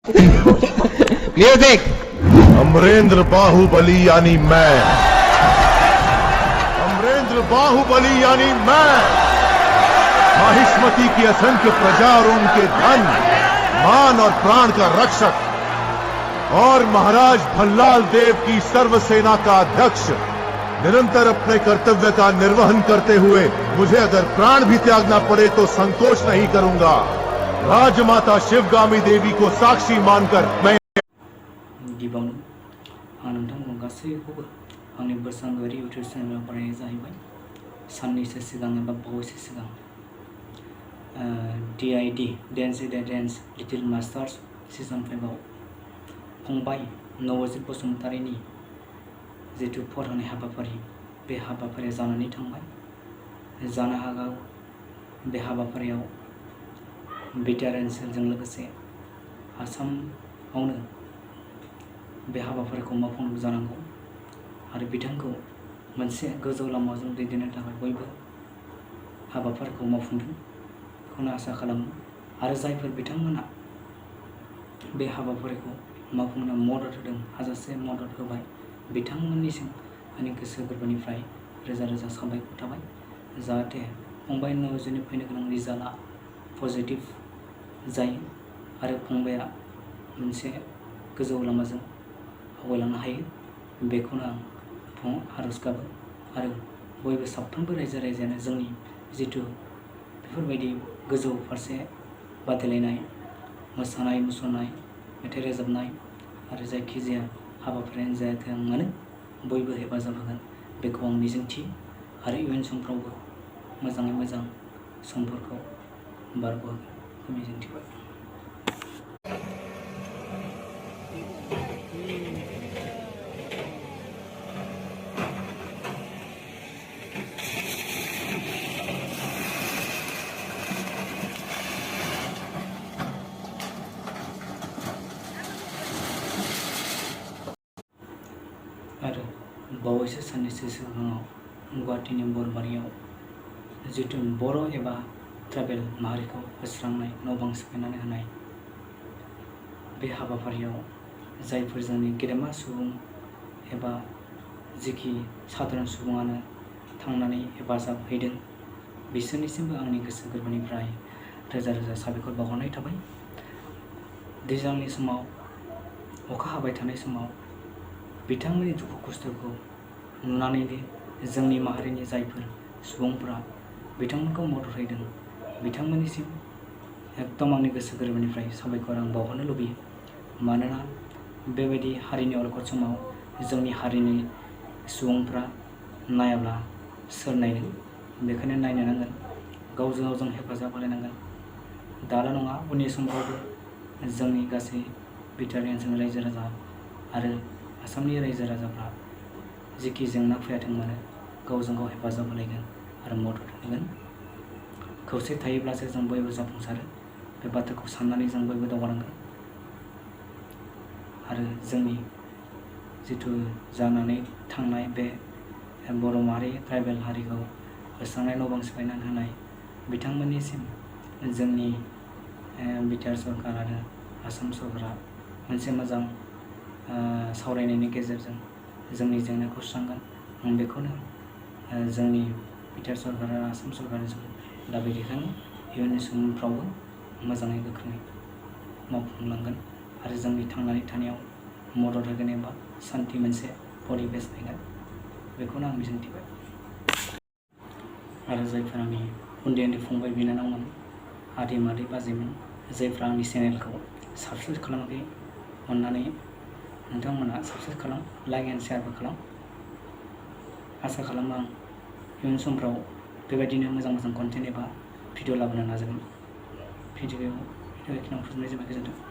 Music. Amarendra Baahubali यानी मैं, अमरेंद्र बाहुबली यानी मैं, माहिष्मती की असंख्य प्रजा और उनके धन, मान और प्राण का रक्षक, और महाराज भल्लाल देव की सर्वसेना का अध्यक्ष, निरंतर अपने कर्तव्य का निर्वहन करते हुए मुझे अगर प्राण भी त्यागना पड़े तो संकोच नहीं करूंगा। राजमाता शिवगामी देवी को साक्षी मानकर मैं गिबियावनो आं नोंथांमोन गासैखौबो आंनि बोरसानगुरि इउटुब चेनेलाव बरायनाय जाहैबाय। साननैसो सिगां एबा बावैसो सिगां DID dance in the dance little masters season 5 आव फंबाय नवजित बसुमतारीनि जितु फरायनाय हाबाफारि, बे हाबाफारिया जानानै थांबाय। जानो हागौ बे हाबाफारियाव बिटिआर ओनसोलजों लोगोसे आसामावनो बे हाबाफारिखौ मावफुंनांगौ जानांगौ आरो बिथांखौ मोनसे गोजौ लामाजों दैदेननो थाखाय बयबो हाबाफारिखौ मावफुंदों बेखौनो आसा खालामो। आरो जायफोर बिथांमोना बे हाबाफारिखौ मावफुंनायाव मदद होदों, हाजासे मदद होबाय, बिथांमोननिसिम आंनि गोसो गोरबोनिफ्राय रोजा रोजा साबायखर थाबाय। जाहाथे फंबाय नवजितनि फैनो गोनां रिजाल्टआ पजिटिभ जायो आरो फंबाया मोनसे गोजौ लामाजों आवगायलांनो हायो, बेखौनो आं आरज गाबो। आरो बयबो साफ्रोमबो रायजो राजायानो जोंनि जितु बेफोरबायदि गोजौ फारसे बादायलायनाय, मोसानाय मुसुरनाय, मेथाइ रोजाबनाय आरो जायखिजाया हाबाफारियानो जायाथों मानो बयबो हेफाजाब होगोन बेखौ आं मिजिंथियो आरो इयुन समफ्रावबो मोजाङै मोजां समफोरखौ बारग'होगोन मिजिंथिबाय। आरो बावैसो साननैसो सिगाङाव गुवाहाटीनि बरबारियाव जितु बर' एबा ट्राइबेल माहारिखौ फोस्रांनाय, न' बां सिफायनानै होनाय, बे हाबाफारियाव जायफोर जोंनि गेदेमा सुबुं एबा जिखि साधारन सुबुङानो थांनानै हेफाजाब हैदों, बिसोरनिसिमबो आंनि गोसो गोरबोनिफ्राय रोजा रोजा साबायखर बावहरनाय थाबाय। दैज्लांनि समाव, अखा हाबाय थानाय समाव बिथांमोननि दुखु खस्थ'खौ नुनानैनो जोंनि माहारिनि जायफोर सुबुंफोरा बिथांमोनखौ मदद होदों, बिथांमोननिसिम एकदम आंनि गोसो गोरबोनिफ्राय साबायखर आं बावहरनो लुबैयो। मानोना बेबायदि हारिनि अलखद समाव जोंनि हारिनि सुबुंफ्रा नायाब्ला सोर नायनो, बेखायनो नायनो नांगोन, गावजों गाव जों हेफाजाब होलायनांगोन। दाल' नङा, उननि समफ्रावबो जोंनि गासै बिटिआर ओनसोलनि रायजो राजा आरो आसामनि रायजो राजाफ्रा जिखि जेंना फैयाथों मानो गावजों गाव हेफाजाब होलायगोन आरो मदद होगोन। खौसे थायोब्लासो जों बयबो जाफुंसारो, बे बाथ्राखौ साननानै जों बयबो दावगानांगोन। आरो जोंनि जितु जानानै थांनाय बे बर' माहारि ट्राइबेल हारिखौ फोस्रांनाय, न' बां सिफायनानै होनाय बिथांमोननिसिम जोंनि बिटिआर सरकार आरो आसाम सरकारा मोनसे मोजां सावरायनायनि गेजेरजों जोंनि जेंनाखौ सुस्रांगोन। आं बेखौनो जोंनि बिटिआर सरकार आरो आसाम सरकारनिसिम दाबि दैखाङो। इयुननि समफ्रावबो मोजाङै गोख्रोङै मावफुंलांगोन आरो जोंनि थांनानै थानायाव मदद होगोन एबा सान्थि मोनसे परिबेस फैगोन, बेखौनो आं मिजिंथिबाय। आरो जायफोर आंनि उन्दै उन्दै फंबाय बिनानावमोन, आदै मादै बाजैमोन, जायफ्रा आंनि चेनेलखौ साबस्क्राइब खालामाखै, अननानै नोंथांमोना साबस्क्राइब खालाम, लाइक एन्ड शेयारबो खालाम। आसा खालामो आं इयुन समफ्राव बेबायदिनो मोजां मोजां कन्टेन्ट एबा भिडिअ लाबोनो नाजागोन। भिडिअखौ बेखिनियाव फोजोबनाय जाबाय। गोजोन्थों।